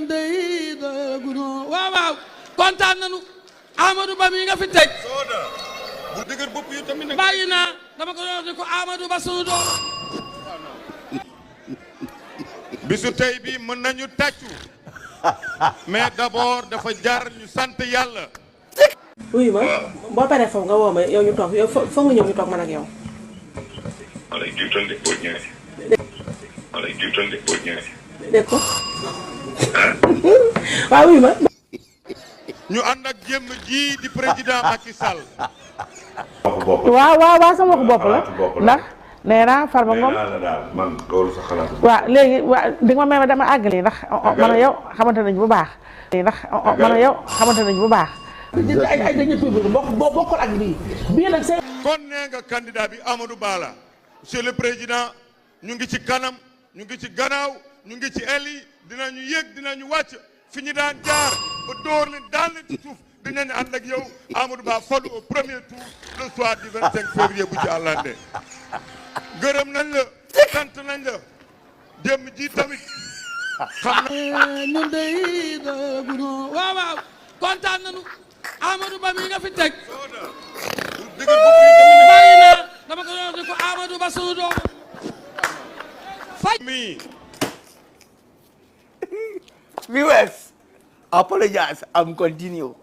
ñun day gunóor waaw waaw kontaan nañu Amadou Ba mi nga fi teg bu dëgër bopp yi tamit nag bàyyi naa dama ko doon di ko Amadou Ba sunu doom bisu tey bi mën nañu tàccu mais d'abord dafa jar ñu sant yàlla. wuyu ma boo paree foofu nga woo ma yow ñu toog yow foog nga ñëw ñu toog man ak yow. dégg ko waaw wuyu ma. ñu ànd ak jëmm ji di président Macky Sall. waaw sama waxu bopp la ndax nee naa Farba Ngom man loolu sa xalaat. waaw léegi di nga ma may ma dama àggali ndax man yow xamante nañ bu baax. ndax man yow xamante nañ bu baax. ay dañuy public boo bokkul ak bii nag c'est. kon nee nga candidat bi Amadou Ba la monsieur le président ñu ngi ci kanam ñu ngi ci gannaaw ñu ngi ci eli dinañu yéeg dinañu wàcc fi ñu daan jaar ba door leen daan leen ci suuf dinañu ànd ak yow Amadou Ba falu au premier tour le soir du 25 février bu ci àllande gërëm nañ la sant nañ la jëm ji tamit xam na ñun day gunóor waaw waaw kontaan nañu Amadou Ba mi nga fi teg bàyyi naa dama ko doon di ko Amadou Ba sunu doom mi Viewers, apologize. I'm continue.